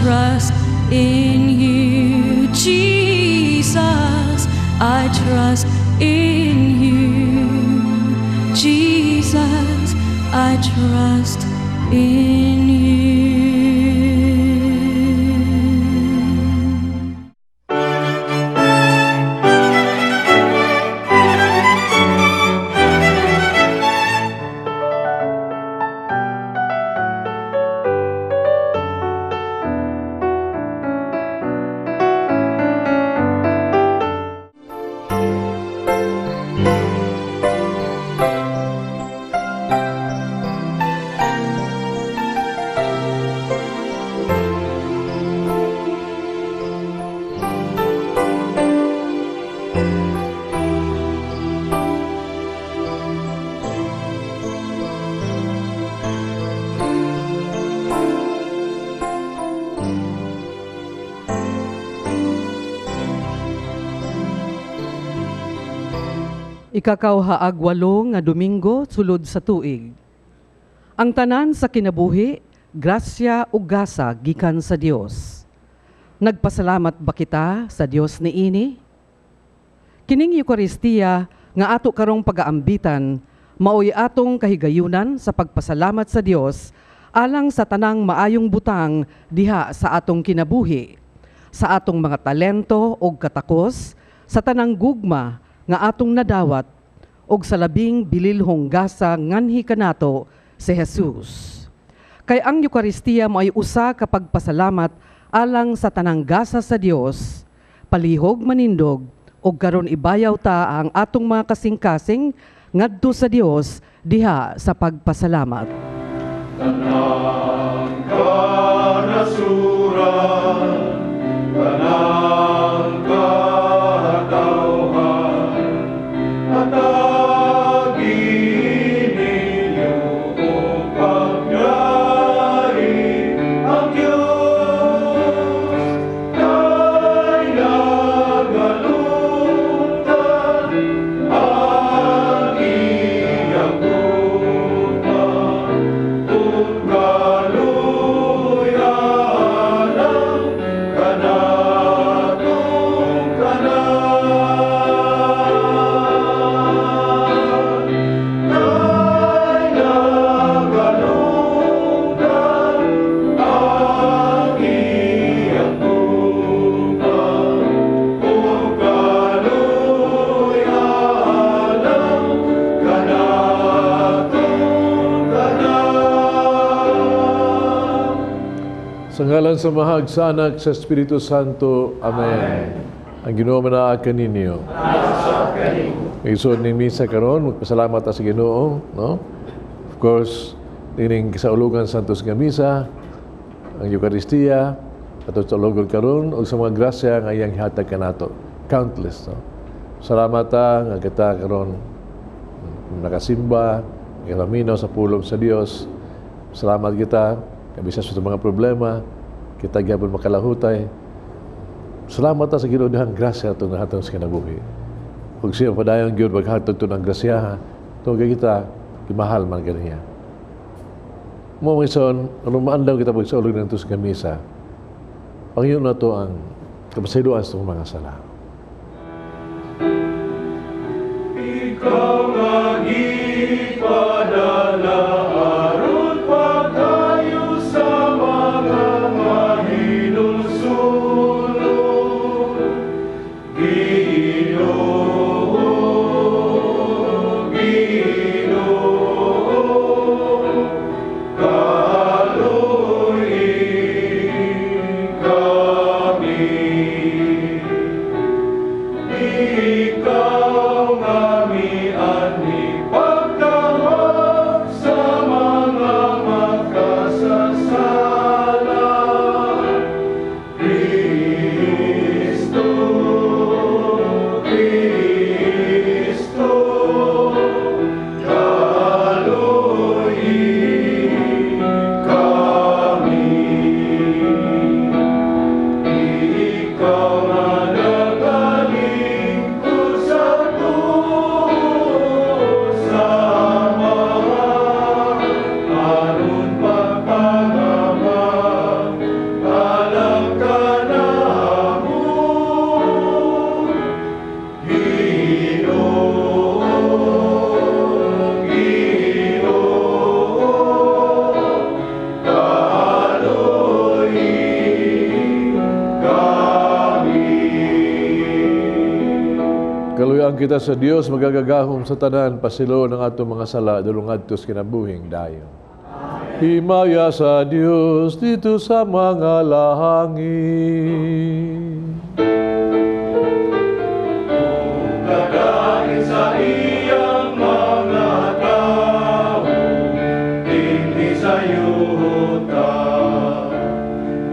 trust in you, Jesus. I trust in you, Jesus. I trust in you. Ikakauhaag 8 nga Domingo sulod sa tuig. Ang tanan sa kinabuhi, grasya ug gasa gikan sa Dios. Nagpasalamat ba kita sa Dios niini? Kining Eukaristiya nga ato karong pagaambitan, maoy atong kahigayunan sa pagpasalamat sa Dios alang sa tanang maayong butang diha sa atong kinabuhi, sa atong mga talento ug katakos, sa tanang gugma nga atong nadawat ug sa labing bililhong gasa nganhi kanato si Jesus. Kay ang Eukaristiya maoy usa ka pagpasalamat alang sa tanang gasa sa Dios. Palihog manindog ug karon ibayaw ta ang atong mga kasing-kasing ngadto sa Dios diha sa pagpasalamat. Tanang kanasuran, tanang katawhan, hatagi ninyo og pagdait ang Diyos, kay nagaluptan ang iyang gugma, ug kaluy alang kanatong tanan. Kay nagaluptan ang iyang gugma, ug kaluy alang kanatong tanan. Sa ngalan sa Amahan, sa Anak, sa Espiritu Santo. Amen. Ang Ginoo manaa kaninyo. Igsoon ning misa karon, magpasalamat ta sa Ginoo, no? Of course, ining kasaulugan Santos nga misa, ang Eukaristiya, ato sa ulogon karon ug sa mga grasya nga iyang gihatag kanato. Countless, no? Salamat ta nga kita karon nakasimba, nakapaminaw sa pulong sa Dios. Salamat kita bisan sa mga problema, kita gyapon makalahutay. Salamat ta sa Ginoo dihang grasya atong nahatag sa kinabuhi. Ug siya padayon gyud maghatag to ng grasyaha, tungod kay kita gimahal man kaniya. Mo mga igsoon, aron maandam kita pagsaulog ng sa misa, pangayuon nato ang kapasayloan sa mga sala. Ikaw nga gipadala aron pag-ayo sa mga mahinulsulon. Ginoo, Ginoo, kaluy-i kami. Kita sa Dios magagagahom sa tanan, pasayloon ang atong mga sala, dulong ngadto sa kinabuhing dayon. Himaya sa Dios didto sa mga langit. Kadahin sa iyang mga tao, dinhi sa yuta.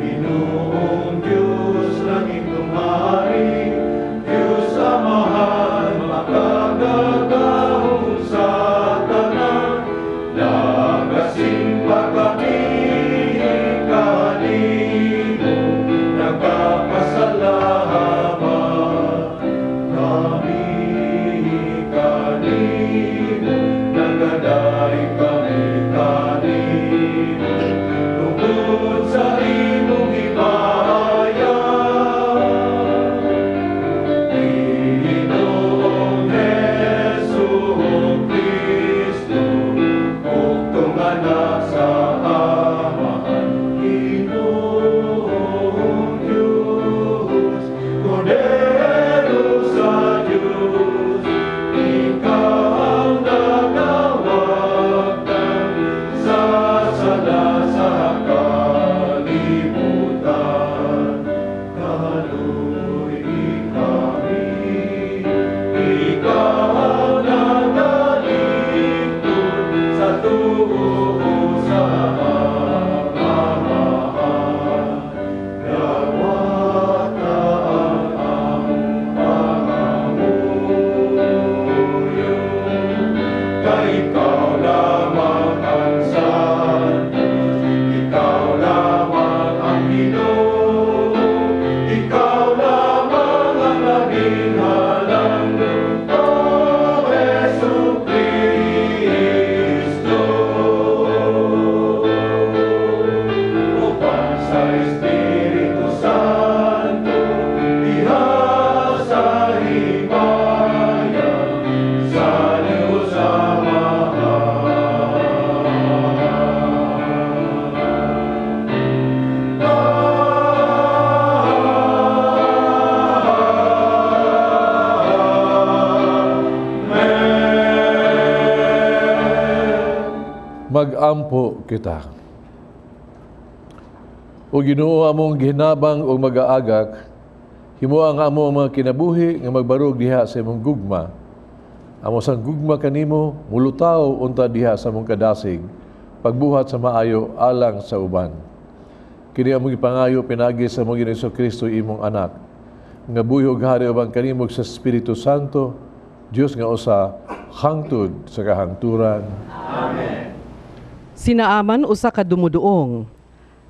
Ginoong Diyos, langitnong hari, Diyos Amahan, makagagahom sa tanan, nagasimba kami kanimo, nagapasalamat kami kanimo, nagadaig kami kanimo, tungod sa imong himaya. Ginoong Hesus Kristo, buktong anak sa Amahan, Ginoong Diyos, Kordero sa Diyos, ikaw ang nagawagtang sa sala sa kalibutan. Kaluy-i kami, ikaw ang nagaligtod sa tuo sa Amahan. Dawata ang among pangamuyo, kay ikaw lamang ang Santo, ikaw lamang ang Ginoo, ikaw lamang ang labing-halang, O Hesu Kristo. Uban sa Espiritu Santo, diha sa himaya, sa Diyos Amahan. Amen. Mag-ampo kita. O Ginoo, among gihinabang ug mag-aagak, himoa ang among mga kinabuhi nga magbarog diha sa imong gugma. Amo sang gugma kanimo mulutaw unta diha sa among kadasig, pagbuhat sa maayo alang sa uban. Kini among gipangayo pinaagi sa among Ginoong Kristo, imong anak, nga buhi ug hari uban kanimo sa Espiritu Santo, Dios nga usa hangtod sa kahangturan. Si Naaman, usa ka dumuduong.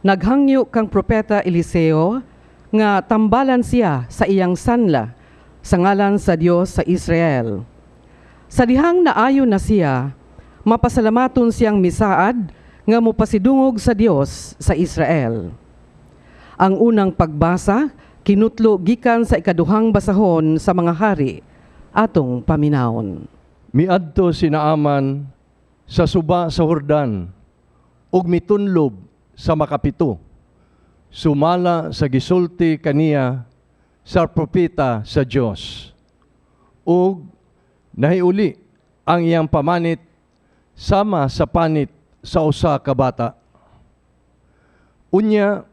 Naghangyo kang propeta Eliseo nga tambalan siya sa iyang sanla sa ngalan sa Dios sa Israel. Sa dihang naayo na siya, mapasalamaton siyang misaad nga mopasidungog sa Dios sa Israel. Ang unang pagbasa kinutlo gikan sa ikaduhang basahon sa Mga Hari. Atong paminawon. Miadto si Naaman sa suba sa Hordan ug mitunlob sa 7, sumala sa gisulti kaniya sa propeta sa Dios. Ug nahiuli ang iyang pamanit sama sa panit sa usa ka bata. Unya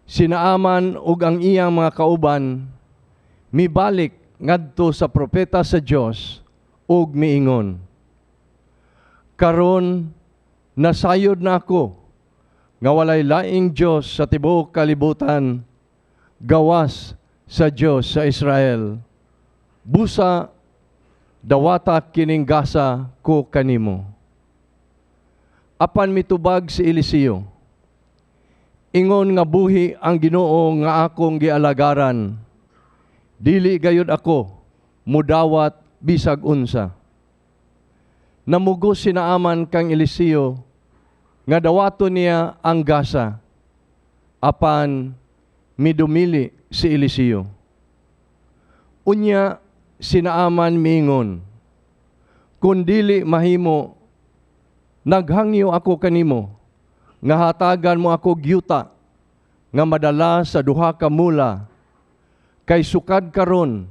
si Naaman ug ang iyang mga kauban mibalik ngadto sa propeta sa Dios ug miingon, "Karon nasayod na ako nga walay laing Dios sa tibuok kalibutan gawas sa Dios sa Israel. Busa dawata kining gasa ko kanimo." Apan mitubag si Eliseo, "Ingon nga buhi ang Ginoo nga akong gialagaran, dili gayud ako mudawat bisag unsa." Namugos si Naaman kang Eliseo nga dawaton niya ang gasa, apan midumili si Eliseo. Unya si Naaman miingon, "Kung dili mahimo, naghangyo ako kanimo nga hatagan mo ako yuta nga madala sa 2 ka mula, kay sukad karon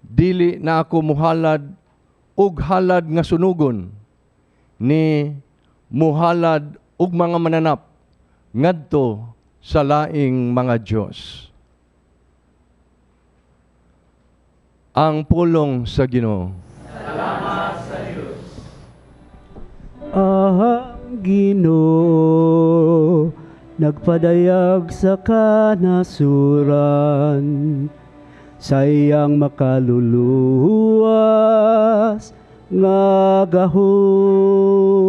Dili na ako muhalad og halad nga sunugon, ni muhalad og mga mananap ngadto sa laing mga Dios. Ang pulong sa Ginoo. Ang Ginoo nagpadayag sa kanasuran sa iyang makaluluwas nga gahom.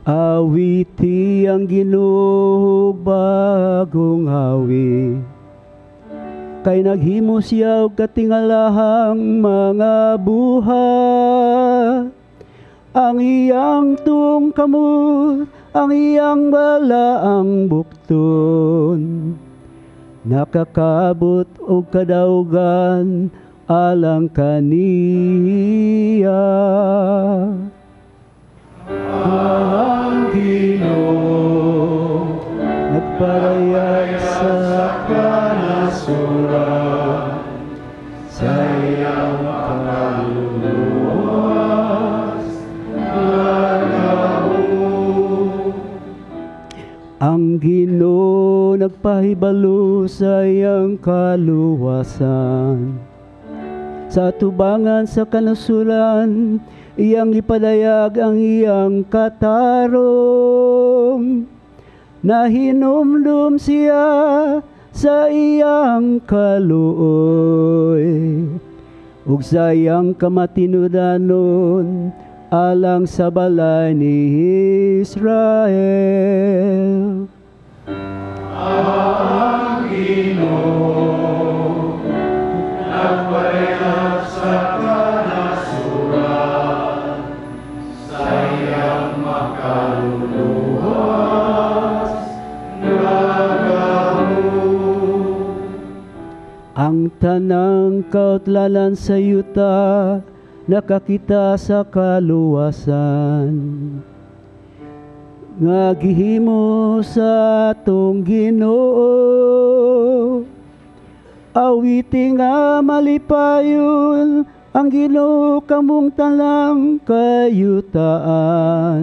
Awiti ang Ginoo bagong awit, kay naghimo siya og katingalahang mga buhat. Ang iyang tuong kamot, ang iyang balaang bukton, nakakabot og kadaugan alang kaniya. Ang Ginoo nagparayag sa kanasuran sa iyang makaluluwas nga gahom. Ang Ginoo nagpahibalo sa iyang kaluwasan sa tubangan sa kanasuran, iyang ipadayag ang iyang katarong. Nahinumdum siya sa iyang kaluoy ug sa iyang kamatinudanon alang sa balay ni Israel. Ang Ginoo nagpadayag sa kanasuran sa iyang makaluluwas nga gahom. Ang tanang kautlalan sa yuta nakakita sa kaluwasan nga gihimo sa atong Ginoo. Awiti nga malipayon ang Ginoo, kamong tanang kayutaan.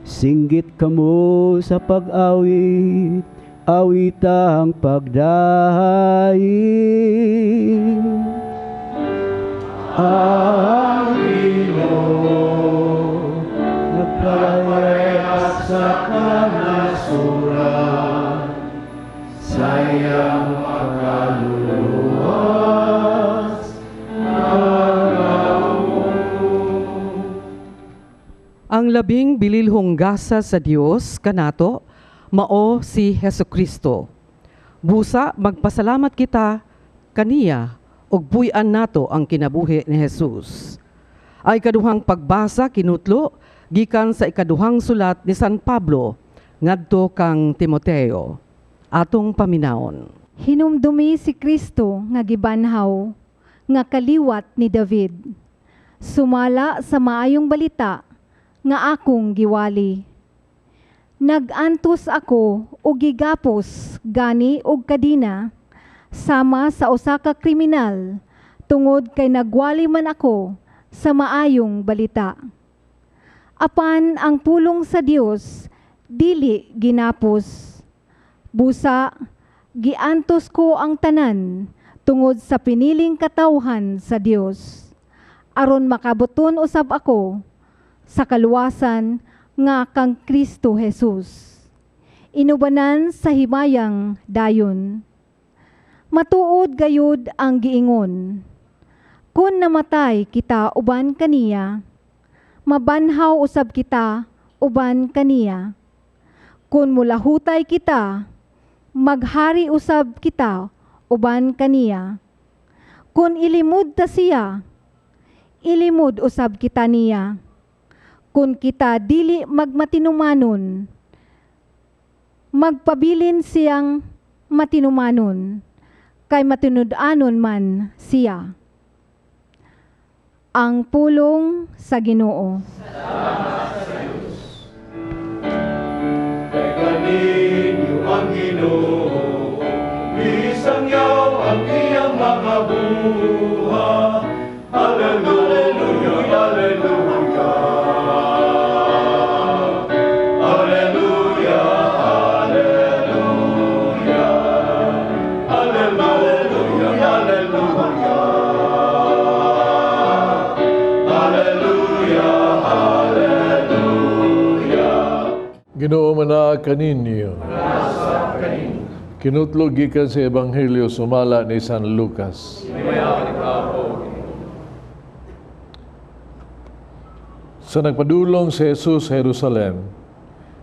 Singgit kamo sa pag-awit, awitang pagdaig. Ang Ginoo nagparayag sa kanasuran sa iyang makaluluwas nga gahom. Ang labing bililhong gasa sa Dios kanato mao si Hesukristo. Busa magpasalamat kita kaniya ug buy-an nato ang kinabuhi ni Jesus. Ay kaduhang pagbasa kinutlo gikan sa ikaduhang sulat ni San Pablo ngadto kang Timoteo. Atong paminawon. Hinumdumi si Kristo nga gibanhaw, nga kaliwat ni David, sumala sa maayong balita nga akong giwali. Nag-antos ako og gigapos gani og kadina sama sa usa ka kriminal tungod kay nagwali man ako sa maayong balita. Apan ang pulong sa Dios dili ginapos. Busa giantos ko ang tanan tungod sa piniling katawhan sa Dios, aron makabuton usab ako sa kaluwasan nga kang Kristo Jesus, inubanan sa himayang dayon. Matuod gayud ang giingon, "Kun namatay kita uban kaniya, mabanhaw usab kita uban kaniya. Kun mulahutay kita, maghari usab kita uban kaniya. Kun ilimod ta siya, ilimod usab kita niya. Kun kita dili magmatinumanon, magpabilin siyang matinumanon, kay matinud-anon man siya. Ang pulong sa Ginoo. Teka ninyo ang Ginoo, bisang yaw ang iyang mga buhat. Hallelujah, hallelujah. Hallelujah, hallelujah. Hallelujah, hallelujah. Hallelujah, hallelujah. Ginoo manaa kaninyo. Kinutlo gikan sa Ebanghelyo sumala ni San Lucas. Sa nagpadulong si Jesus sa Jerusalem,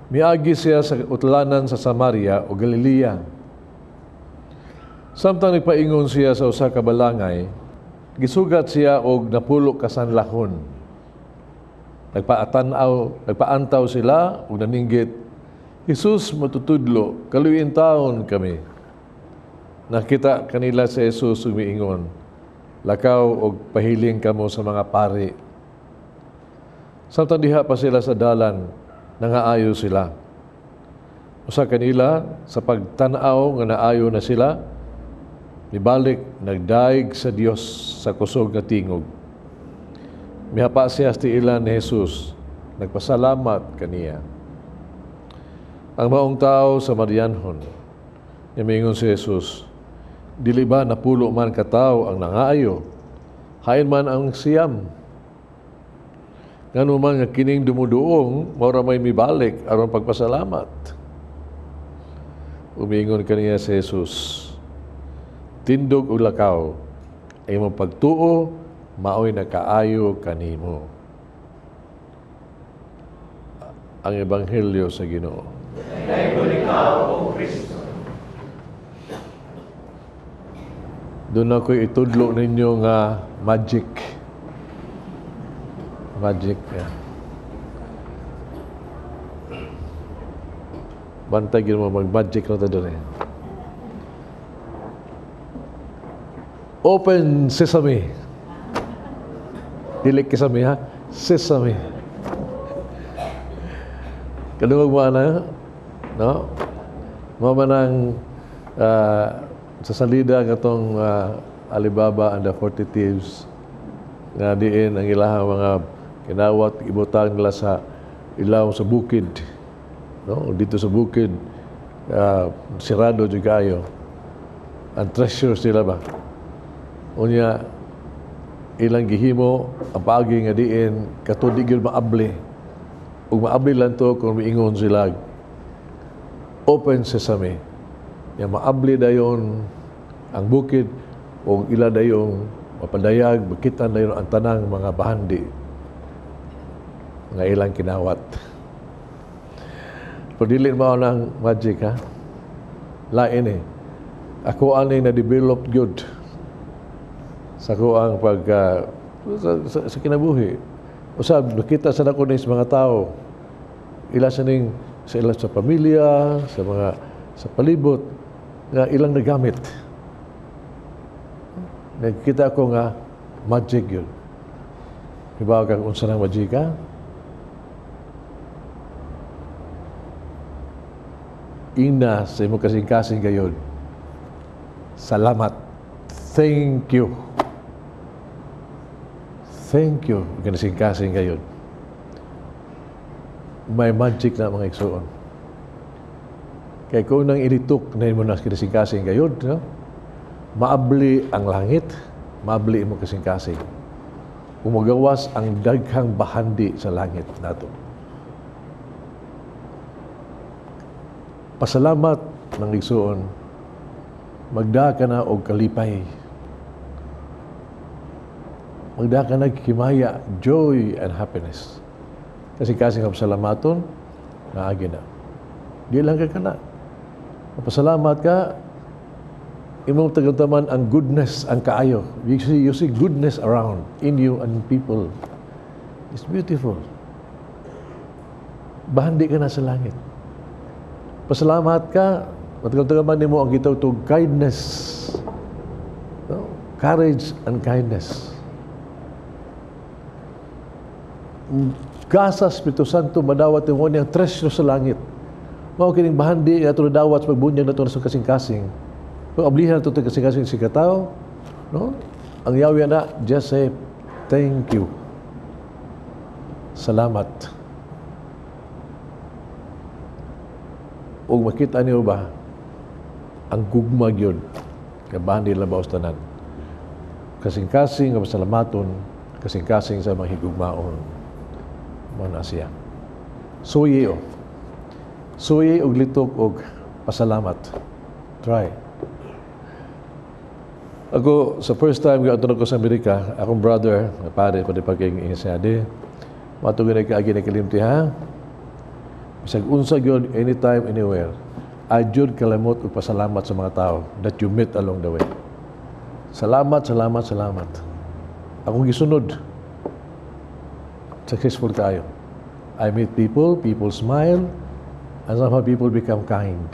miagi siya sa utlanan sa Samaria o Galilea. Samtang nagpaingon siya sa usa ka balangay, gisugat siya og napulo ka sanlahon. Nagpaantaw sila ug naninggit, "Jesus matutudlo, kaluoyi taon kami." Nakita kanila si Jesus ug miingon, "Lakaw og pahiling kamo sa mga pari." Samtang diha pa sila sa dalan, nangaayo sila. Usa kanila, sa pagtan-aw nga naayo na sila, nibalik, nagdaig sa Dios sa kusog nga tingog. Mihapa siya sa tiilan ni Jesus, nagpasalamat kaniya. Ang maong tao sa Marianhon, miingon si Jesus, "Dili ba 10 man ka tawo ang nangaayo? Hain man ang 9? Ngano man nga kining dumuduong, mao ra may mibalik aron pagpasalamat?" Umingon kaniya si Jesus, "Tindog ug lakaw, ang imong pagtuo maoy nakaayo kanimo." Ang Ebanghelyo sa Ginoo. Doon ako'y itudlo ninyo nga magic. Magic, yeah. Bantay gid mo mag-magic na ta doon eh. Open sesame. Dili kisame ha? Sesame. Kadungog mo ana, no? Mao man ang sa salida katong Alibaba and the 40 Thieves nga diin ang ilahang mga kinawat ibutang nila sa ilaw sa bukid, no? Dito sa bukid, sirado jud kaayo ang treasures nila ba. Unya ilang gihimo ang paagi nga diin kato di gyud maabli, ug maabli lang to kung miingon sila, "Open sesame." Ya maabli dayon ang bukid ug ila dayong mapadayag, makita dayon ang tanang mga bahandi nga ilang kinawat. Pero dili mao nang magic ha. Lain eh. Ako ani na develop gyud sa ko ang pag sa kinabuhi. Usab nakita sa nako ni sa mga tao, ila sa ning sa ila sa pamilya, sa mga sa palibot nga ilang nagamit. Nagkita ko nga magic yun. Iba kang unsa nang magic ha? Ina sa imong kasing-kasing gayon. Salamat. Thank you. Thank you. Kasing-kasing gayon. May magic na mga igsoon. Kaya kung nang ilitok na imo na kasing-kasing gayon, no? Maabli ang langit, maabli imo kasing-kasing. Umagawas ang daghang bahandi sa langit nato. Pasalamat ng igsoon, magda ka na og kalipay. Magda ka na himaya, joy and happiness. Kasi kasing kapasalamaton, naagi na. Di lang ka kana. Mapasalamat ka, imong tagantaman ang goodness, ang kaayo. You see goodness around in you and people. It's beautiful. Bahandi ka na sa langit. Pasalamat ka, Matagam-tagaman nimo ang gitawag to kindness. No? Courage and kindness. Gasa Espiritu Santo madawat mo niyang treasure sa langit. Mao kining bahandi nga ato nadawat sa pagbunyag nato sa kasing-kasing. Kung ablihan nato sa kasing-kasing si katao, no? Ang yawi na, just say thank you. Salamat. Ug makita niyo ba ang gugma gyud nga bahandi lang ba tanan. Kasing-kasing nga pasalamaton, kasing-kasing sa mga higugmaon. Mao na siya. Suyi o. Suyi og litok og pasalamat. Try. Ako, sa first time nga ko sa Amerika, akong brother, nga pare, pwede pa kayong siya, di, matugin na kaagi na kalimti, ha? Bisag unsa gyud, anytime, anywhere. Adyod kalamot ug pasalamat sa mga tao that you meet along the way. Salamat, salamat, salamat. Akong gisunod. Successful kayo. I meet people, people smile, and somehow people become kind.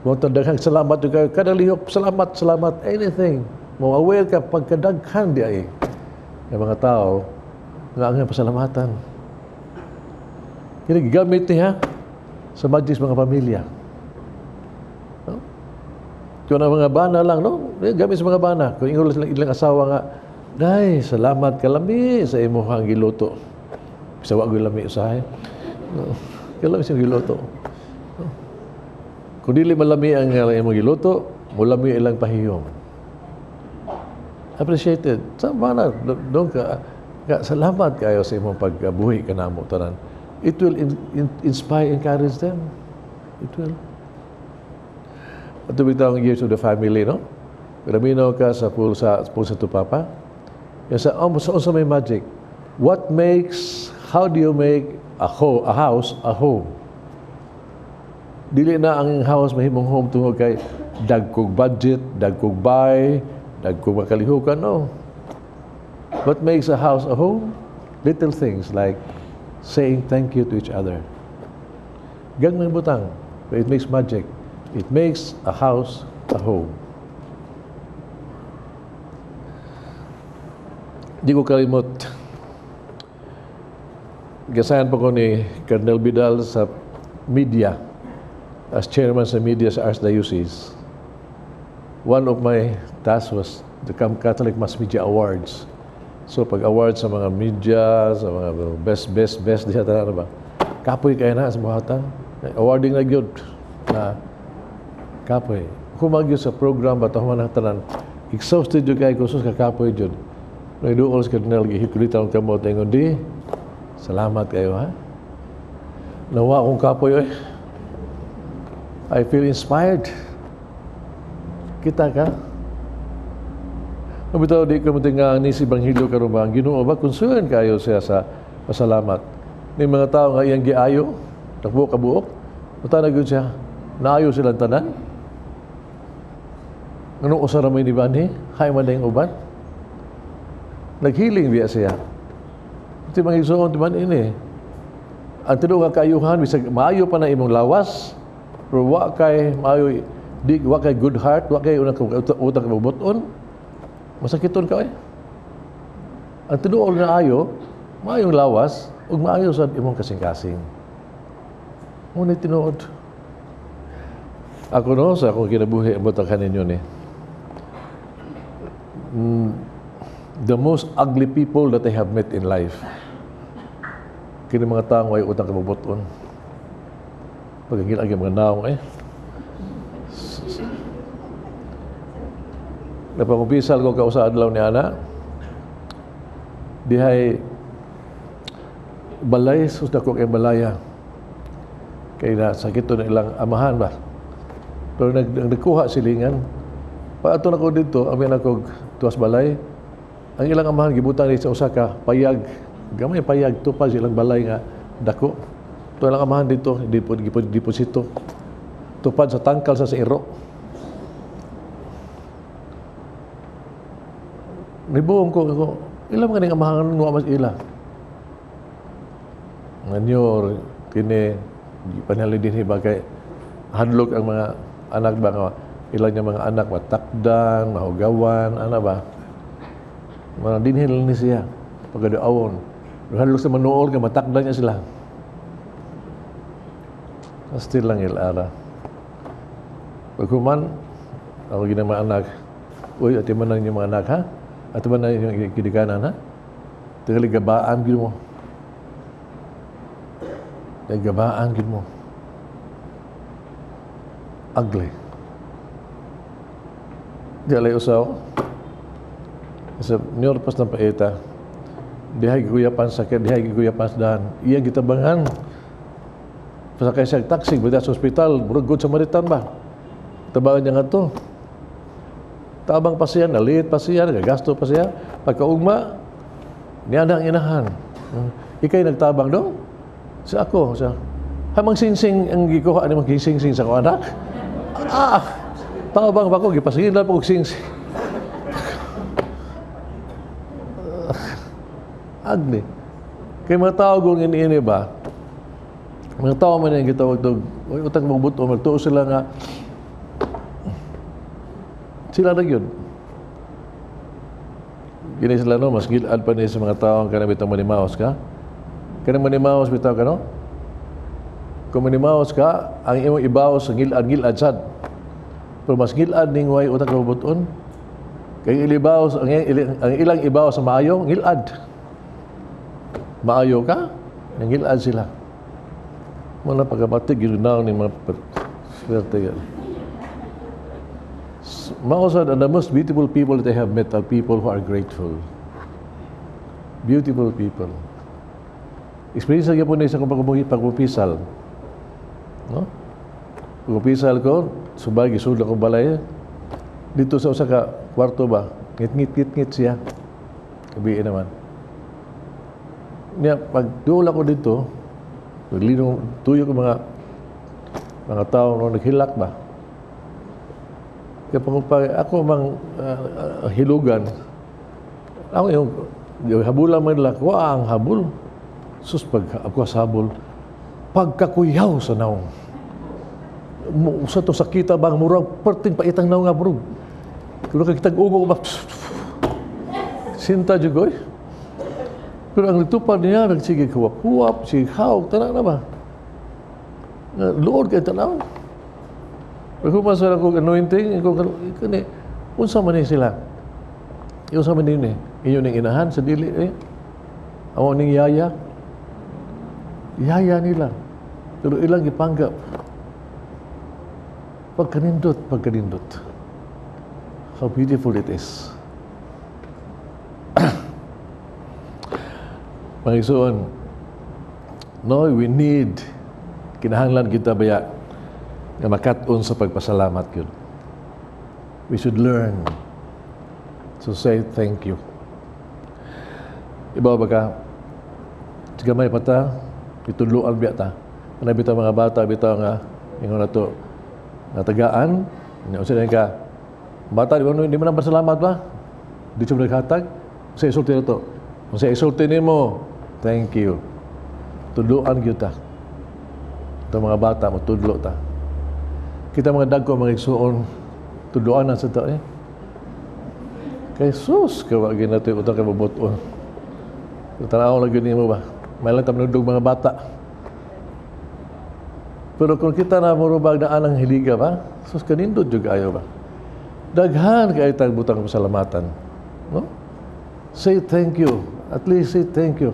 Kung daghang salamat yung kayo, kada lihok, salamat, salamat, anything. Mo aware ka pagkadaghan di ay ng mga tao nga ang pasalamatan. Kini gigamit niya sa magic mga pamilya. No? Kung ang mga bana lang, no? Gamit sa mga bana. Kung ingon lang ilang asawa nga, "Day, salamat kalami sa imong giluto." Bisa wa lami usahay. No? Kalami sa giluto. No? Kung dili malami ang imong giluto, mulami ilang pahiyom. Appreciated. Sa bana, doon ka, ka, salamat kayo sa imong pagbuhi kanamo tanan. It will inspire, encourage them. It will. At bitaw ang years of the family, no? Pero minaw ka sa pool sa Tupapa. Yan sa, oh, sa may magic. What makes, how do you make a house a home? Dili na ang house mahimong home tungod kay dagkog budget, dagkog buy, dagkog makalihukan, no. What makes a house a home? Little things like saying thank you to each other. Gagmay butang, but it makes magic. It makes a house a home. Di ko kalimot. Gasahan pa ko ni Colonel Vidal sa media, as chairman sa media sa Archdiocese. One of my tasks was the Catholic Mass Media Awards. So pag-award sa mga media, sa mga best, best, best, di siya tanan ba? Kapoy kayo na sa buhatan. Awarding na gyud na kapoy. Humag sa program, ba human ang tanan, exhausted yun kayo, sus kakapoy yun. Nagduol sa Cardinal, gihikulita ang kamot, ingon di, salamat kayo ha. Nawa akong kapoy, oy. I feel inspired. Kita ka? Mabitaw di ko nga ni si Ebanghelyo karon ba ang Ginoo ba concern kayo siya sa pasalamat. Ni mga tao nga iyang giayo, takbo kabuok, uta na gyud siya. Naayo silang tanan. Nganong usa ra may nibanhi, hay man dayong uban. Naghiling biya siya. Iti mga igsoon ti man ini. Ang tinuod nga kaayuhan bisag maayo pa na imong lawas, pero wa kay maayo di wa kay good heart, wa kay unang utang mabuton. Masakiton ka eh. Ang tinuod nga ayo, maayong lawas ug maayo sad imong kasing-kasing. Ngunit tinuod. Ako no, sa akong kinabuhi, ang butang kaninyo ni. The most ugly people that I have met in life. Kini mga taong way utang kabubuton. Pagkagil ang mga naong eh. Napangumpisal ko kausa adlaw ni ana. Dihay balay sus dako kay balaya. Kay na sakit na ilang amahan ba. Pero nagkuha silingan. Paato na ko dito, amin ako tuwas balay. Ang ilang amahan gibutan ni sa usa ka payag. Gamay payag tupad sa ilang balay nga dako. To ilang amahan dito, deposito. Tupad sa tangkal sa iro. Nibuong ko, ako, ilang mga ning amahan nga mas ila. Nganyor, kini, Panhali din ba kay hadlok ang mga anak ba nga ilang niya mga anak matakdan, mahugawan, ana ba? Mga dinhi lang ni siya. Pagkadaawon. Hadlok sa manuol kay matakdan niya sila. Still lang ilara. Pagkuman, ako ginang mga anak, "Uy, ati man ang inyong mga anak, ha? Ati man ang inyong gidikanan, ha? Tingali gabaan gid mo. Gabaan gid mo." Ugly. Di alay usaw. Sa New pas ng paita, dihay giguyapan sa dihay giguyapan sa dahan. Iya gitabangan. Pasakay siya taxi, bida sa ospital, murag Good Samaritan ba? Tabangan niya nga to. Tabang pa siya, nalit pa siya, nagasto pa siya. Pagkaugma, niya na ang inahan. Ikay nagtabang do? Sa ako, sa hamang singsing ang gikuha ni mang singsing sa ko anak. Ah, tabang pa ko, gipasilan pa ko singsing. Ugly. Kay mga tao kung ini ba, mga tao man yung gitawag to, utang magbuto, magtuo sila nga, sila na yun. Gini sila no, mas gilad pa ni sa mga tao ang kanang bitang manimaos ka. Kanang manimaos bitaw ka no? Kung manimaos ka, ang imong ibaos sa gilad, gilad sad. Pero mas gilad ning way utang kabubuton. Kay ilibaos, ang ilang ibaos sa maayo, gilad. Maayo ka, ang gilad sila. Mga pagkabatig, yun na ni mga swerte yan. Mao sad, and the most beautiful people that I have met are people who are grateful. Beautiful people. Experience gyapon ni sa akong pag-umpisal. No? Pag-umpisal ko, subay, gisud akong balay. Dito sa usa ka kwarto ba, ngit-ngit-ngit-ngit siya. Gabi naman. Niya, pag duol ako dito, naglinong, tuyo ko mga tao no, naghilak ba. Kaya pag ako mang hilugan, ako yung habulan man nila, kuha ang habol. Sus, pag ako sa habol, pagkakuyaw sa naong. Usa to sakita bang murag perting paitang naong nga murag. Pero kay kitag ugo ba? Sinta jugoy. Pero ang litupad niya, nagsige huwap-huwap, sige hawak, tanan na ba? Luod kay tanaw. Pag human sa akong anointing, ako, kani, unsa man ni sila? Unsa man ni? Inyo ning inahan sa dili eh. Amo ning yaya. Yaya nila. Pero ilang gipanggap. Pagkanindot, pagkanindot. How beautiful it is. Mga igsoon, no, we need, kinahanglan kita baya, nga makat-on sa pagpasalamat yun. We should learn to say thank you. Iba ba ka? Gamay pa ta, itudloan biya ta. Kana bitaw mga bata, bitaw nga, ingon na to, natagaan, unsa na ka, bata, di mo na pasalamat ba? Di siya naghatag? Sa isulti na to. Kung sa isulti nimo, thank you. Tudloan gyud ta. Ito mga bata, matudlo ta. Kita mga dagko, mga igsuon, tudloan na sa ta eh. Kay sus, kawa gina to utang kay mabuton. Tanaw lang yun nimo ba? May lang tamanudog mga bata. Pero kung kita na murubag na anang hiliga ba, sus, kanindot jud ayo ba? Daghan kay tag butang pasalamatan. No? Say thank you. At least say thank you.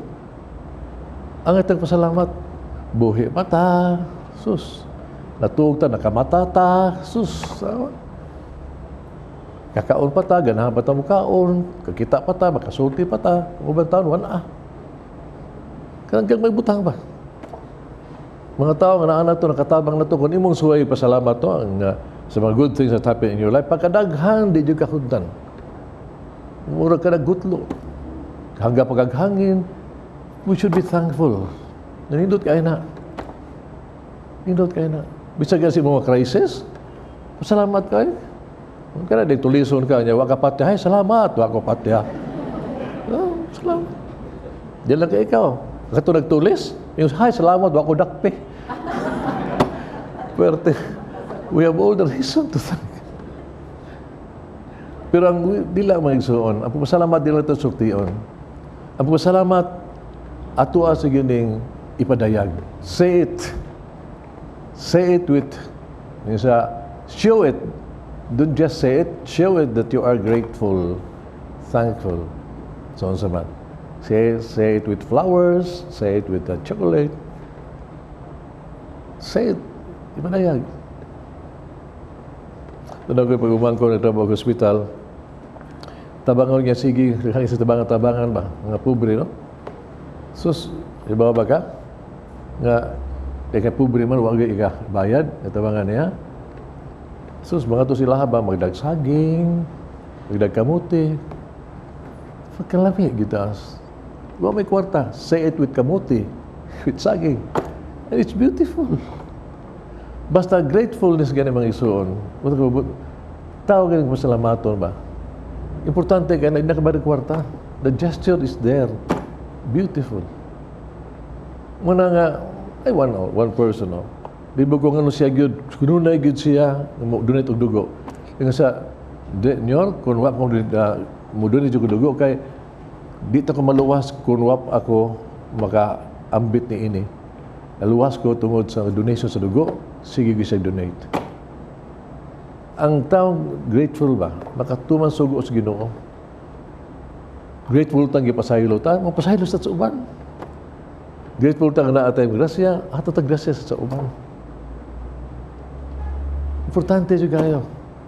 Ang itang pasalamat, buhi pa ta, sus. Natuog ta, nakamata ta, sus. Sama. Kakaon pa ta, ganahan pa ta mukaon, kakita pa ta, makasulti pa ta, uban taon, wala. Kanang kang may butang ba? Mga tao nga naa na to, nakatabang na to, kung imong suway pasalamat to, ang, sa mga good things that happen in your life, pagkadaghan, di jud kahuntan. Mura ka nagutlo. Hanggang pagaghangin, we should be thankful. Nanindot kayo na. Nindot kayo na. Bisag kasi mga crisis, pasalamat kayo. Kung ka na, di tulison ka niya, waka pati, ay, salamat, waka pati, ha. Oh, salamat. Di lang kay ikaw. Kato nagtulis, yung, ay, salamat, wako dakpe. Pwerte. We have all the reason to thank. Pero ang dila, mga igsoon, ang pagpasalamat dila ito sultion. Ang pagpasalamat atoa sa gining ipadayag. Say it. Say it with sa show it. Don't just say it, show it that you are grateful, thankful. So unsa man. Say it with flowers, say it with the chocolate. Say it. Ipadayag. Doon ako pag ko nagtrabaho sa ospital, tabangon niya, sige, sa tabangan-tabangan ba, mga pobre, no? Sus, iba ba ka? Nga, kay pobre man, wag ika bayad, tabangan niya. Sus, mga to sila ba, magdag saging, magdag kamuti. Pagkalami, gitas. Wa may kwarta, say it with kamuti, with saging. And it's beautiful. Basta gratefulness gani, mga igsoon. Tao gani masalamaton ba? Importante kay na nakabayad kwarta. The gesture is there. Beautiful. Muna nga ay one, oh, one person, no. Di ba kung ano siya gyud, kununay gyud siya mo donate og dugo. Nga sa de nyor kun wa ko mo donate og dugo kay di ta ko maluwas kung wa ako makaambit ni ini. Naluwas ko tungod sa donation sa dugo, sige gyud siya donate. Ang taong grateful ba, makatuman sugo sa Ginoo. Grateful tang gipasaylo ta, mapasaylo sa uban. Grateful tang naa tay grasya, ato ta grasya sa uban. Importante jud kayo.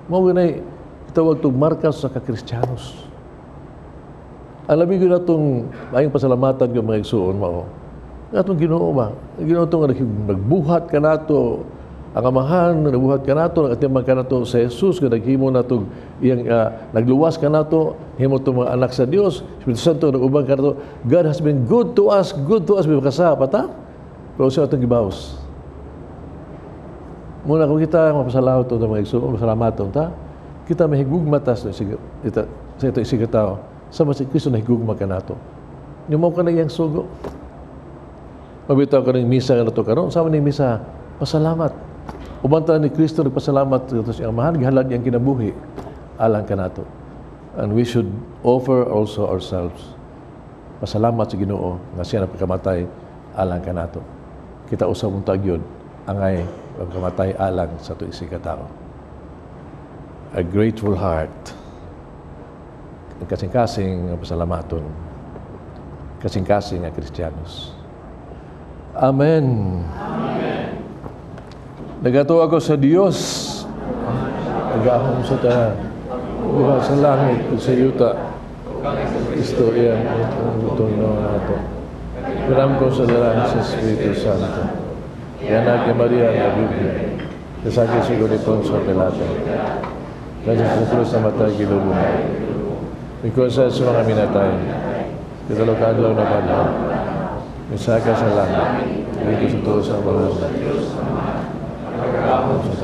Mao ganay itawag tong marka sa kakristiyanos. Ang labi gyud natong maayong pasalamatan ko, mga igsuon, mao atong Ginoo ba? Ang Ginoo tong nagbuhat kanato, ang Amahan nagbuhat kanato, nagatiman kanato sa Jesus nga naghimo nato iyang nagluwas kanato, himo to mga anak sa Dios, Espiritu Santo nag-uban kanato. God has been good to us, good to us bisa pa ta. Pero sa atong gibaws. Muna kung kita mapasalamat ta, mga igsuon, masalamaton ta, kita mahigugma ta sa ito isiga tao. Sama si Kristo nahigugma kanato. Ni mao ka na iyang sugo. Mabitaw ka ng misa nga nato karon, sama ni misa, pasalamat. Uban ta ni Kristo nagpasalamat sa iyang Amahan, gihalad iyang kinabuhi alang kanato. And we should offer also ourselves. Pasalamat sa Ginoo nga siya nagpakamatay alang kanato. Kita usab unta gyud angay pagkamatay alang sa ato isig tao. A grateful heart. Ang kasing-kasing nga pasalamaton. Kasing-kasing nga Kristiyanos. Amen. Amen. Nagatuo ako sa Dios, nagahom sa tanan, buhat sa langit ug sa yuta. Kristo iyang butong nato. Ko sa dalan sa Espiritu Santo. Anak ni Maria nga Birhen. Kasakit sigo ni Poncio Pilato. Dahil sa krus namatay, gilubong. Mikuha sa mga minatay. Ikatulo ka adlaw nabanhaw. Misaka sa langit. Dito sa tuo sa mga sa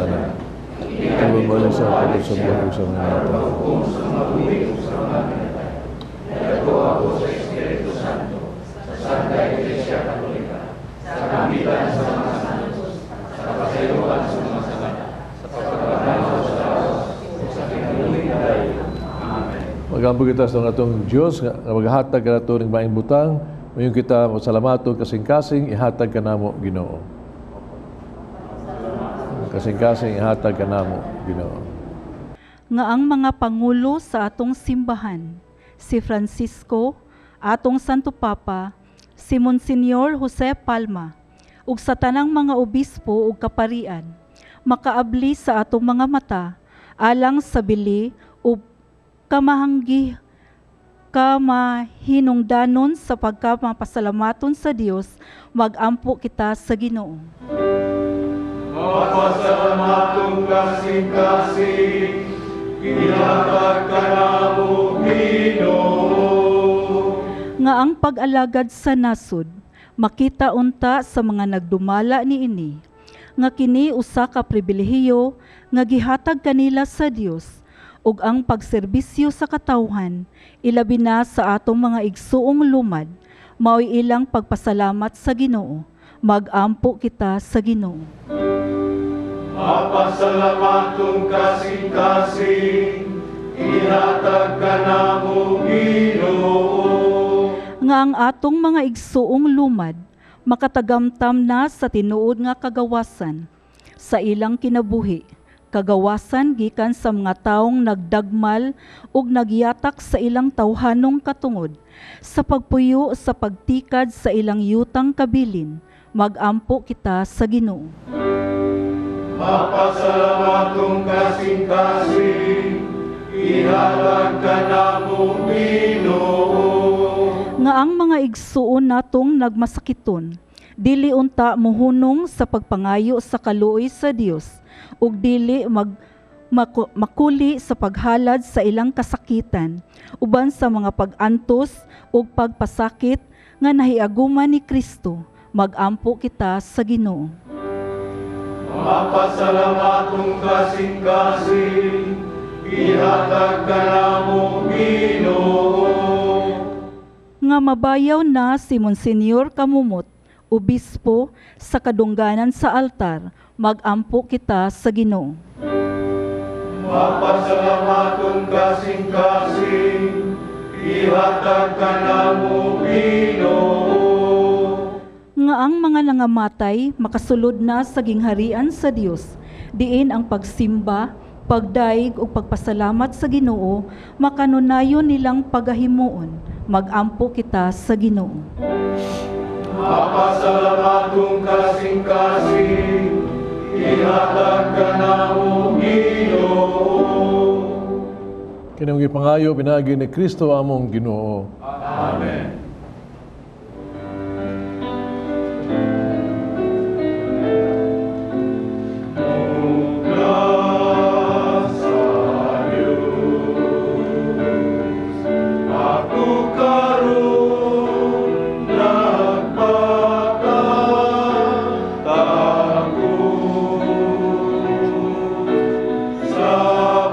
tanan. Tulong mo sa pagod sa buhay sa mga namatay. Magampo kita sa atong Diyos nga maghatag kanato ning maayong butang, mayon kita masalamaton kasing-kasing ihatag kanamo, Ginoo. Kasing-kasing ihatag kanamo, Ginoo. Nga ang mga pangulo sa atong simbahan, si Francisco, atong Santo Papa, si Monsignor Jose Palma, ug sa tanang mga obispo ug kaparian, makaabli sa atong mga mata alang sa bili ug kamahanggi kamahinungdanon sa pagkamapasalamaton sa Dios. Magampo kita sa Ginoo. Mapasalamatong kasing-kasing, ihatag ka namo, Ginoo. Nga ang pag-alagad sa nasod makita unta sa mga nagdumala niini nga kini usa ka pribilehiyo nga gihatag kanila sa Dios ug ang pagserbisyo sa katawhan, ilabi na sa atong mga igsuong lumad, mao'y ilang pagpasalamat sa Ginoo. Magampo kita sa Ginoo. Mapasalamatong kasing-kasing, ihatag ka namo, Ginoo. Nga ang atong mga igsuong lumad makatagamtam na sa tinuod nga kagawasan sa ilang kinabuhi, kagawasan gikan sa mga taong nagdagmal ug nagyatak sa ilang tawhanong katungod sa pagpuyo sa pagtikad sa ilang yutang kabilin, magampo kita sa Ginoo. Mapasalamatong kasing-kasing, ihatag ka namo, Ginoo. Nga ang mga igsuon natong nagmasakiton dili unta mohunong sa pagpangayo sa kaluoy sa Dios ug dili makuli sa paghalad sa ilang kasakitan uban sa mga pag-antos ug pagpasakit nga nahiaguman ni Kristo, magampo kita sa Ginoo. Mapasalamatong kasing-kasing, ihatag ka namo, Ginoo. Nga mabayaw na si Monsignor Kamumot, obispo, sa kadungganan sa altar, magampo kita sa Ginoo. Mapasalamatong kasing-kasing, ihatag ka namo, Ginoo. Nga ang mga nangamatay makasulod na sa gingharian sa Dios, diin ang pagsimba, pagdaig ug pagpasalamat sa Ginoo makanunayon nilang pagahimuon, magampo kita sa Ginoo. Mapasalamatong kasing-kasing, ihatag ka namo, Ginoo. Kinong gipangayo pinaagi ni Kristo among Ginoo. Amen. Sa Diyos, ako karon nagpakatagos sa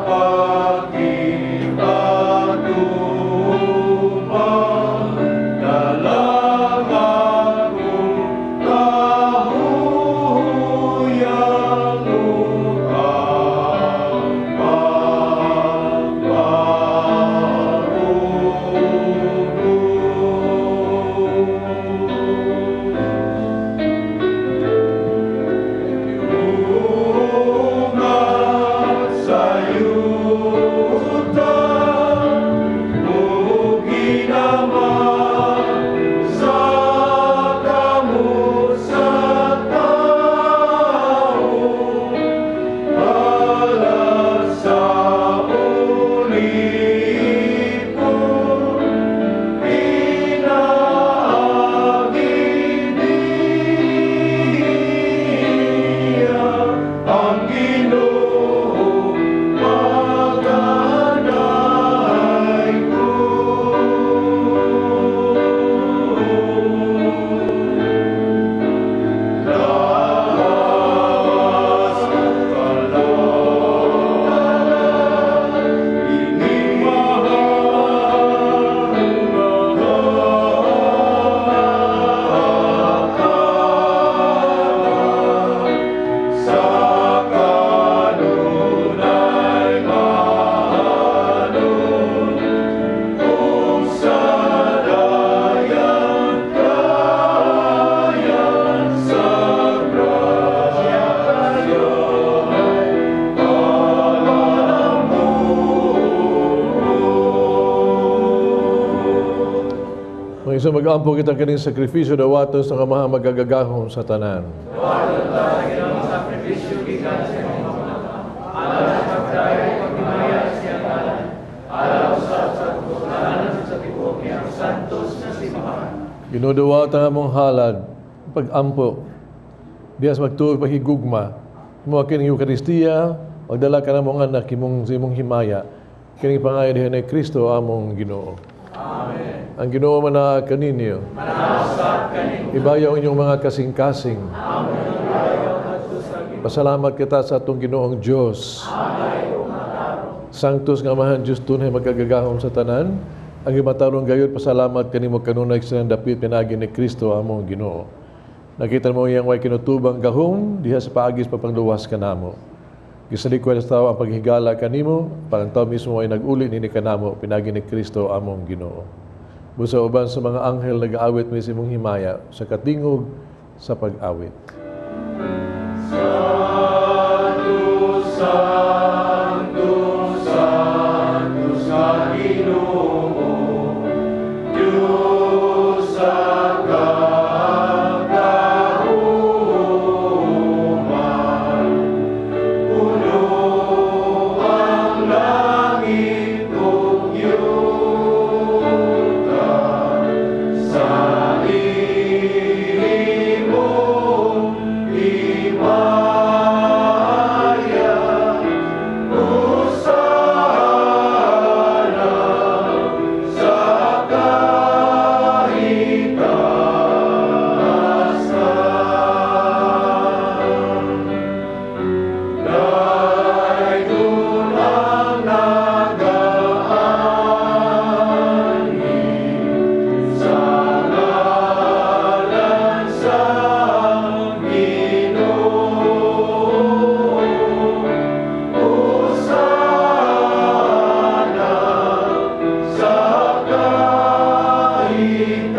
pagkipatupang dalang akong kahuyan ug ang pagpaugos. Ungat sa yuta ug ginama sa kamot sa tao, halad sa ulipon, pinaagi niya ang Ginoo paganay ko. Lawas kalautan, ining mahal nga sa kanunay mahanon ug sa dayan kayan sa grasya palamuon. Mga igsoon, mag-ampo kita kining sakripisyo dawaton sa Amahang makagagahom sa tanan. Ginoo, dawata ang among halad, pag-ampo, diha sa magtuo paghigugma. Mo kining Eukaristiya, magdala ka namong anak imong sa imong himaya. Kining pangayo diha ni Kristo among Ginoo. Amen. Ang Ginoo manaa kaninyo. Ibayaw ang inyong mga kasing-kasing. Pasalamat kita sa atong Ginoong Diyos. Sanctus nga Amahan Diyos tunay makagagahom sa tanan, ang matarong gayud pasalamat kanimo kanunay sa dapit pinaagi ni Kristo among Ginoo. Nakita mo iyang way kinutubang gahom diha sa paagis pagpangluwas kanamo. Gisalikoy sa tao ang paghigala kanimo, parang tao mismo ay nag-uli nini kanamo pinagi ni Kristo among Ginoo. Busa uban sa mga anghel nagaawit mi sa imong himaya sa katingog sa pag-awit. Santo, Santo, Santo sa Ginoo, Diyos sa kagahuman. Puno ang langit ug yuta sa imong himaya. Hosana sa kahitasan. Dayon ang nagaanhi sa ngalan sa Ginoo. Hosana sa kahitasan.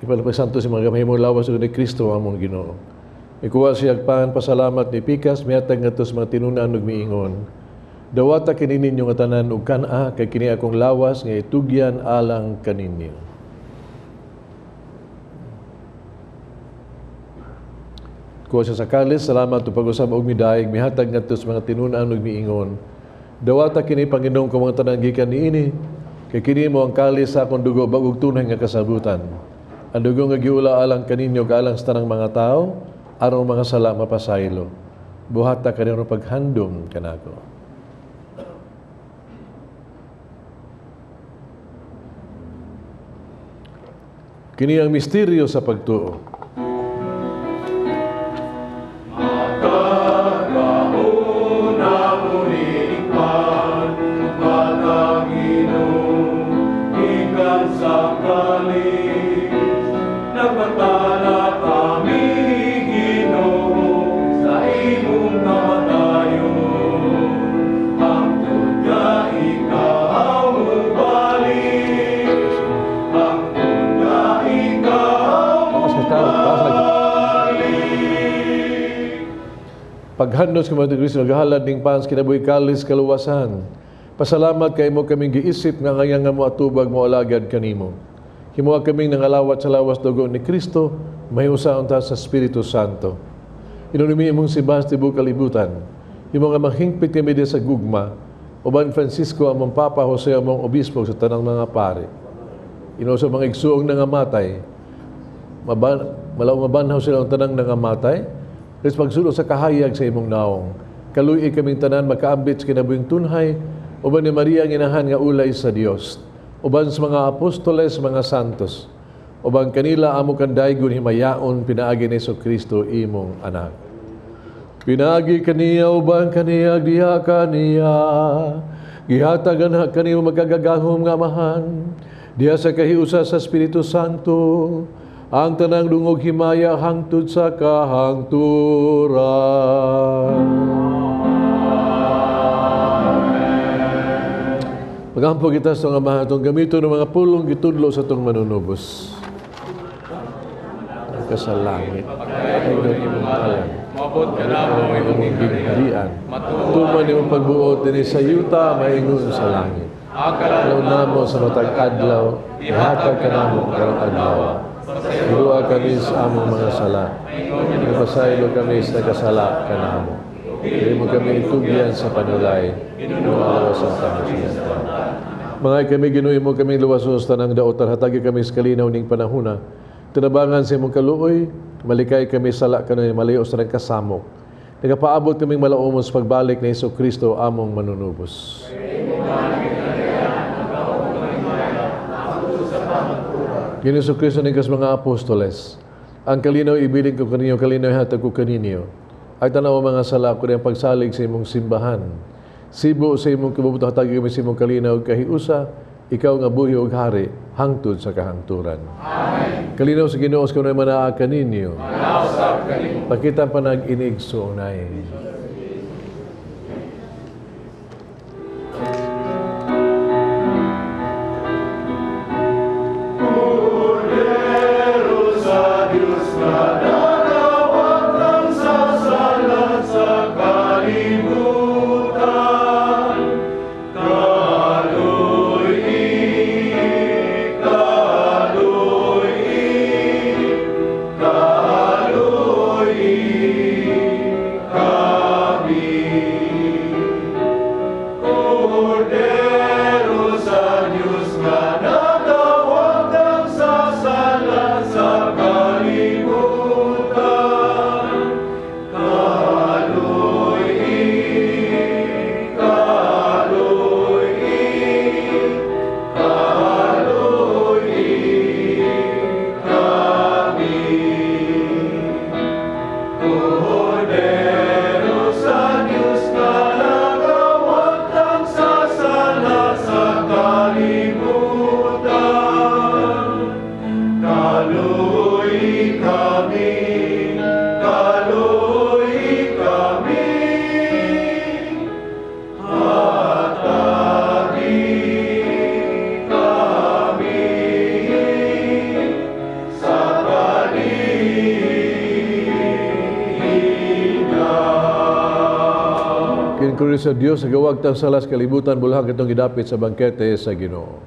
Ipalapag santo si mga gamay lawas ni Kristo among Ginoo. Ikuha siya pan pasalamat ni pikas mihatag ngadto sa mga tinun-an ug miingon. Dawata kini ninyo nga tanan ug kan-a, kay kini akong lawas nga itugyan alang kaninyo. Kuha siya sa kalis, salamat ug pag-usab og midayeg, mihatag ngadto sa mga tinun-an ug miingon. Dawata kini panginom ko mga tanan gikan niini, kay kini mo ang kalis sa akong dugo bag-ug tunay nga kasabutan. Ang dugo nga giula alang kaninyo ug alang sa tanang mga tawo, aron mga sala mapasaylo. Buhata kanino paghandom kanako. Kini ang misteryo sa pagtuo. Matagbaon ning mataginom, gikan sa kalis. Nagbantala kami, Ginoo, sa imong kamatayon, hangtod nga ikaw mobalik, hangtod nga ikaw Taas ka, taas, taas lagi. mobalik. Paghandom sa mga Kristo, naghahalad ning pans kinabuhi kalis kaluwasan. Pasalamat kay mo kaming giisip nga ngayon nga mo atubag mo alagad kanimo. Himoa kaming nangalawat sa lawas dugo ni Kristo, mahiusaon ta sa Espiritu Santo. Inunumi imong simbahan sa tibuok kalibutan. Himo nga mahingpit kami diha sa gugma, uban Francisco among Papa, Jose among Obispo, sa tanang mga pare. Ino sa mga igsuong nangamatay, malaw mabanhaw sila ang tanang nangamatay, Ris pagsulod sa kahayag sa imong naong. Kaluy kaming tanan makaambit sa kinabuhing tunhay, uban ni Maria ang inahan nga ulay sa Dios, uban sa mga apostoles, mga santos, uban kanila amo kandaygon himayaon pinaagi ni Kristo imong anak. Pinaagi kaniya, uban kaniya, diha kaniya, gihatagan ha kanimo magkagagahom nga Amahan, diha sa kahiusa sa Espiritu Santo, ang tanang dungog himaya hangtod sa kahangturan. Magampo kita sa nga Amahan, atong gamito ng mga pulong gitudlo sa atong manunubos. Ka sa langit, pagpakailan imong ngalan. Moabot kanamo imong imong gingharian. Tuman imong pagbuot dinhi sa yuta maingon sa langit. Adlaw namo sa matag adlaw, ihatag kanamo karong adlaw. Pasayloa kami sa among mga sala. Nagpasaylo kami sa nakasala kanamo. Dili mo kami itugyan sa panulay, Ginoo sa kami. Mga kami Ginoo mo kami luwason sa tanang daotan, hatagi kami sa kalinaw ning panahuna. Tinabangan sa imong kaluoy, malikay kami sala kanunay malayo sa tanang kasamok. Nagapaabot kaming malaumon sa pagbalik ni Hesus Kristo among manunubos. Ginoo Kristo ning kas mga apostoles, ang kalinaw ibilin ko kaninyo, kalinaw hatag ko kaninyo. Ay tanaw ang mga sala ko ang pagsalig sa imong simbahan. Sibo sa imong kabubuto, hatagi kami sa imong kalinaw kahiusa, Ikaw nga buhi og hari hangtod sa kahangturan. Amen. Kalinaw sa Ginoo sa kanunay manaa kaninyo. Pakita panag-inig suunay. Kordero sa Diyos nga nagawagtang sa sala sa kalibutan, Kalui, kalui, kalui kami. Kordero sa Diyos nga nagawagtang sa sala sa kalibutan, Kalui, kalui, kalui kami. Kordero sa Diyos nga nagawagtang sa sala sa kalibutan, Kalui kami, kalui kami, hatagi kami sa kalinaw. Kining Kordero sa Dios nagawagtang sala sa kalibutan, bulahan kitong gidapit sa bangkete sa Ginoo.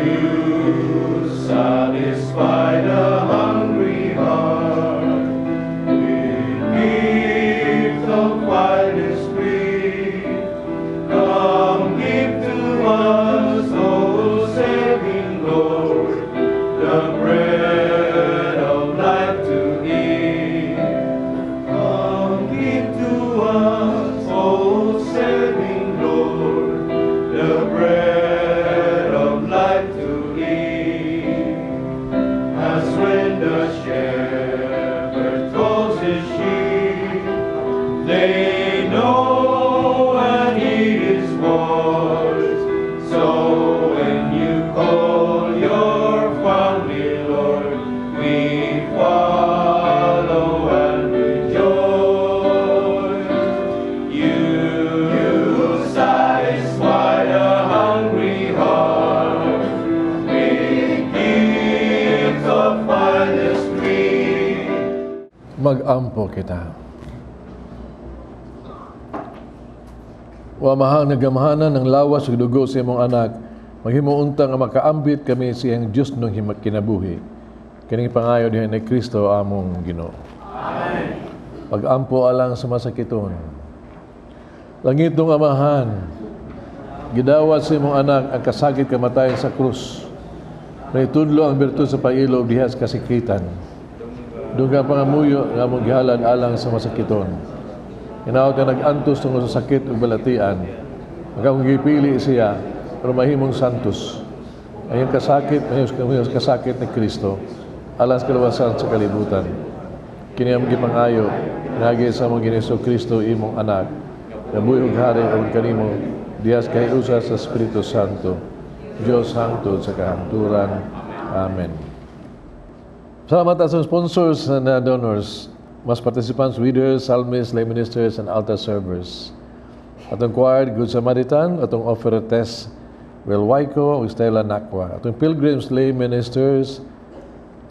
You satisfy the hungry heart with gifts of finest sweet. Come give to us, O saving Lord, the bread of life to eat. Come give to us, O saving Lord, the bread of life to eat. As when the shepherd calls his sheep, they know and heed his voice. So when you call your family, Lord, we follow and rejoice. You satisfy the hungry heart with gifts of finest meat. Mag-ampo kita. O Amahang nagamhanan ng lawas ug dugo sa imong anak, maghimo unta nga makaambit kami sa iyang Dios nung kinabuhi. Kining pangayo diha ni Kristo among Ginoo. Amen. Pag-ampo alang sa masakiton. Langitnong Amahan, gidawat sa imong anak ang kasakit kamatayon sa krus. Naitudlo ang birtud sa pag-ilob diha sa kasikitan. Dungga pangamuyo nga among gihalad alang sa masakiton. Hinaot nga nag-antos tungod sa sakit ug balatian. Akong gipili siya pero mahimong santos. Ang kasakit, mahimong kasakit ni Kristo alang sa kaluwasan sa kalibutan. Kini among gipangayo pinaagi sa among Ginoong Kristo imong anak. Nabuhi ug hari aron kanimo diha sa kahiusa sa Espiritu Santo. Dios hangtod sa kahangturan. Amen. Salamat sa sponsors and donors, mas participants, readers, psalmists, lay ministers, and altar servers. Atong choir, Good Samaritan, atong offerer Will Waiko, ug Stella Nakwa. Atong pilgrims, lay ministers,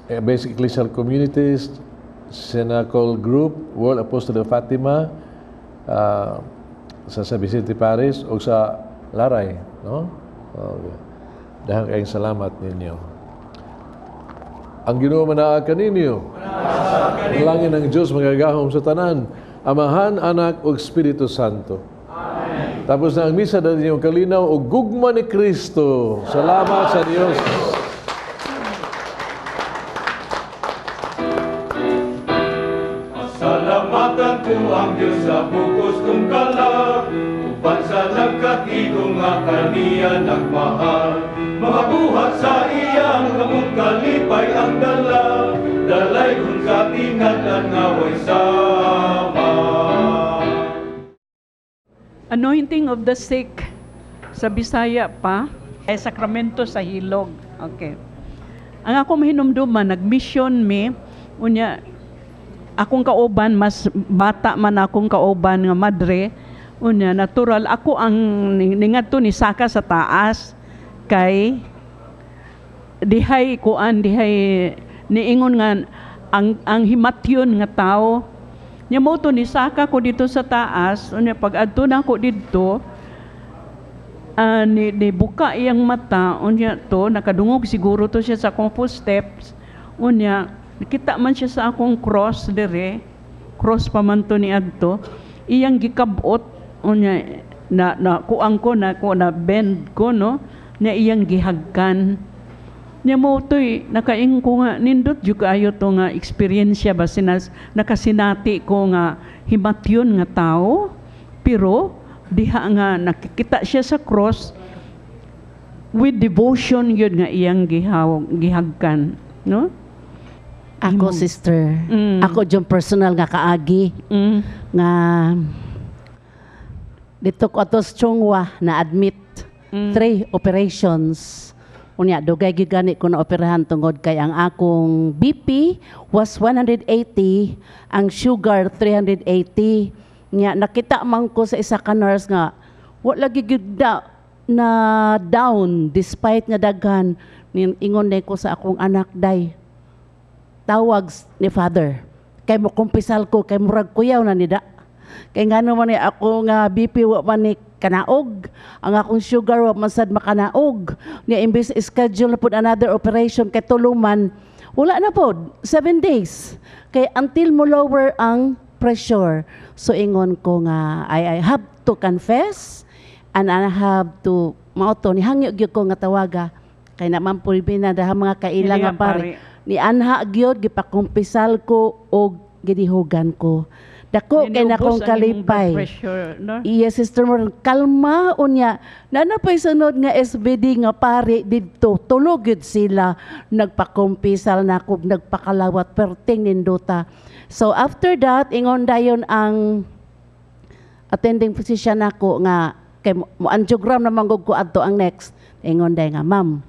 basic ecclesial communities, Cenacle Group, World Apostle of Fatima, sa San Vicente Parish, o sa Laray, no? Okay. Dahil kayong salamat ninyo. Ang Ginoo manaa kaninyo. Ang langin ng Diyos magagahom sa tanan, Amahan, Anak, ug Espiritu Santo. Amen. Tapos na ang misa, dali yung kalinaw o gugma ni Kristo. Salamat sa Dios. Pasalamatan ko ang Diyos sa bukos kong kalag, upan sa nagkatigo nga kaniya nagmahal. Mga buhat sa iyang kamot kalipay ang dala, dalay kung sa tingadan nga way sama. Anointing of the sick sa Bisaya pa ay sakramento sa hilog. Okay. Ang ako mahinumduman, nag-mission mi, unya akong kauban, mas bata man akong kauban nga madre, unya natural ako ang ningadto ni saka sa taas kay dihay kuan, dihay niingon nga ang himatyon nga tao. Nya mo to ni saka ko dito sa taas, unya pag adto na ako didto, ni buka iyang mata, unya to nakadungog siguro to siya sa akong footsteps, unya nakita man siya sa akong cross dire, cross pa man to ni adto, iyang gikabot, unya na na kuang ko na ko na bend ko, no, nya iyang gihagkan. Nya mo to'y nakaing ko nga nindot jud kaayo to nga eksperyensya ba, sinas, nakasinati ko nga himatyon nga tao, pero diha nga nakikita siya sa cross with devotion yun nga iyang gihagkan, no? Ako, sister, ako yung personal nga kaagi nga dito ko ato sa Chong Hua na admit 3 operations. Unya dugay gyud gani ko na operahan tungod kay ang akong BP was 180, ang sugar 380. Nya nakita man ko sa isa ka nurse nga wa lagi gyud na down despite nga daghan. Ingon day ko sa akong anak, "Day, tawag ni Father kay mo kumpisal ko kay murag kuyaw na nida." Kay ngano man ni ako nga BP wa man ni kanaog, ang akong sugar wa man sad makanaog. Nya imbes schedule na pud another operation kay tuluman, wala na pod, 7 days kay until mo lower ang pressure. So ingon ko nga I have to confess and I have to mao to ni hangyo gyud ko nga tawaga kay na man pud na daha mga kaila Dili nga ang pare. pare. Ni anha gyud, gipakumpisal ko og gidihugan ko. Dako kay na Niubos akong ang imong blood kalipay. pressure, no? Iya, Sister Moran, kalma unya. Nana pa'y sunod nga SBD nga pare didto. Tulog gyud sila. Nagpakumpisal na ako, nagpakalawat, perting nindota. So after that, ingon dayon ang attending physician nako nga kay mo angiogram na man gud ko adto ang next. Ingon day nga, "Ma'am,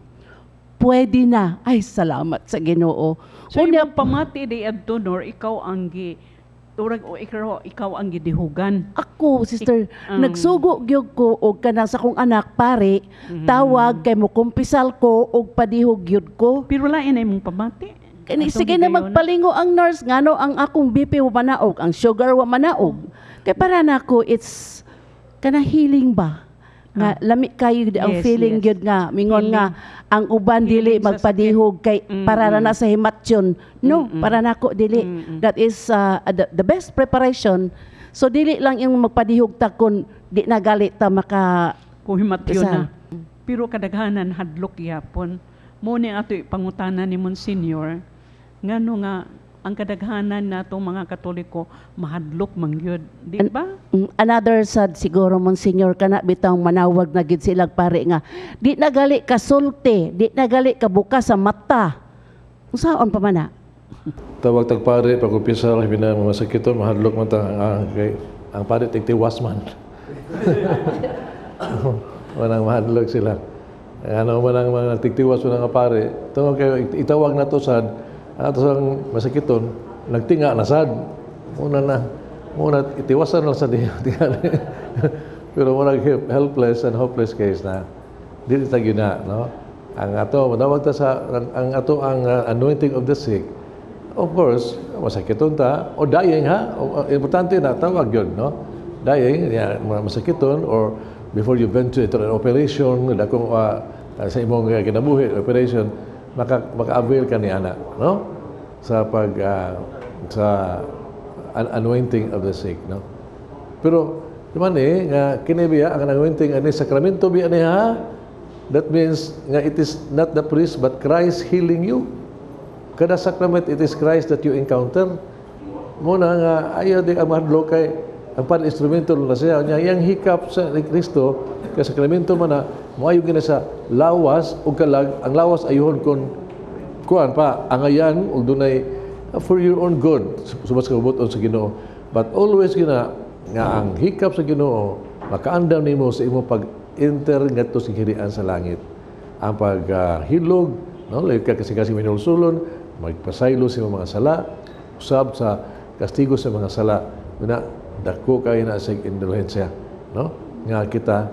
pwede na." Ay, salamat sa Ginoo. So Unya, imong pamati di adto, nor ikaw ang gi turag o ikaw ang gidihugan? Ako, sister, nagsugo gyud ko og kanang sa akong anak, "Pare, tawag kay mo kumpisal ko og padihog gyud ko." Pero lain na imong pamati. Kani Atong sige na higayon. Magpalingo ang nurse ngano ang akong BP wa manaog, ang sugar wa manaog. Kay para nako it's kana healing ba? Nga lami kayo ang feeling gyud nga mingon nga ang uban dili Healing sa magpadihog kay para ra na sa himatyon. No, para nako dili. That is the best preparation. So dili lang yung magpadihog ta kun di na gali ta maka Kung himatyon Isa. na. Pero kadaghanan hadlok yapon. Mo ni ato pangutana ni Monsignor ngano nga ang kadaghanan natong mga Katoliko mahadlok man gyud, di ba? Another sad siguro, Monsignor, kana bitawng manawag na gid silang pare nga di na gali ka sulti, di na gali ka buka sa mata. Unsaon pa man na? Tawag tag pare pag umpisa lang na masakiton, mahadlok man ta ang pare tigtiwas man. Manang mahadlok sila. Ano man ang mga tigtiwas man ang pare. Tungod kay itawag na to sad, ang ato sang masakiton, nagtinga na sad. Muna na muna itiwasan lang sa diya. Pero muna helpless and hopeless case na dili ta gyud na, no? Ang ato manawag ta sa ang ato ang anointing of the sick. Of course, masakiton ta o dying ha. O, importante na tawag yun, no? Dying, ya, masakiton or before you venture into an operation, dakong sa imong kinabuhi, operation, maka-avail ka ni ana, no? Sa pag sa anointing of the sick, no? Pero Di man eh, nga kini biya ang anointing ani sakramento biya niya. That means nga it is not the priest but Christ healing you. Kada sacrament, it is Christ that you encounter. Muna nga ayaw di ang mahadlok kay ang pan instrumento na siya nya iyang hikap sa ni Kristo kay sakramento man na moayo gina sa lawas ug kalag. Ang lawas ayuhon kon kuan pa angayan ug dunay for your own good subas kabubuton sa Ginoo, but always gina nga ang hikap sa Ginoo makaandam nimo sa imong pag-enter ngadto sa gingharian sa langit, ang paghilog, no, layo ka kasi kasi minulsulon, magpasaylo sa imong mga sala, usab sa kastigo sa mga sala na dako kay na sa indulhensya, no, nga kita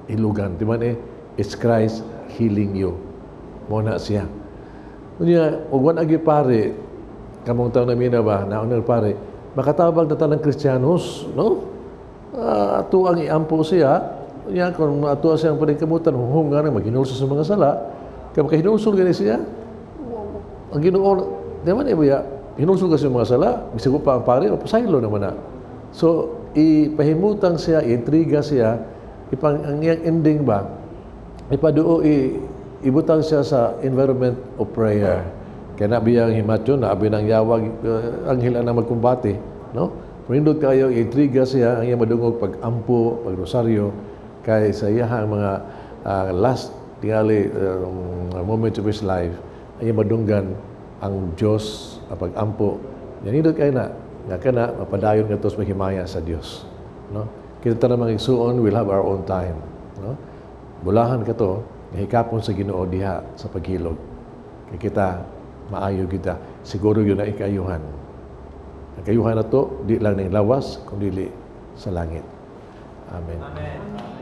ilugan. Di man eh, it's Christ healing you mo na siya. Unya, ug wan agi pare, kamong taon na mina ba, naunang pare, makatabang na tanang Kristiyanos, no? Ato ang iampo siya, unya, kung ato siyang paningkamutan, huhong nga nang maghinulsol sa mga sala, kaya makahinulsol gani siya, ang Ginoo, di man eh, buya, hinulsol ka sa mga sala, bisag pa ang pare, o pasaylo naman na. So, ipahimutang siya, intriga siya, ipang, ang iyang ending ba, ipaduo, ibutang siya sa environment of prayer. Kaya nabi ang himatyon, naabi ng yawag, anghel ang magkumbate, no? Pindot kayo, intriga siya, ang iyang madungog pag-ampo, pag-rosaryo, kay sa iyahang mga last tingali moments of his life, ang iyang madunggan ang Diyos, ang pag-ampo. Yanindot kayo na, nga kana, mapadayon nga tos mahimaya sa Diyos. No? Kita tanang mga igsuon, we'll have our own time. No? Bulahan ka to, nga hikapon sa Ginoo diha sa paghilog. Kay kita, maayo kita. Siguro yun na ikayuhan. Ang kayuhan na to, di lang ng lawas, kundi sa langit. Amen. Amen.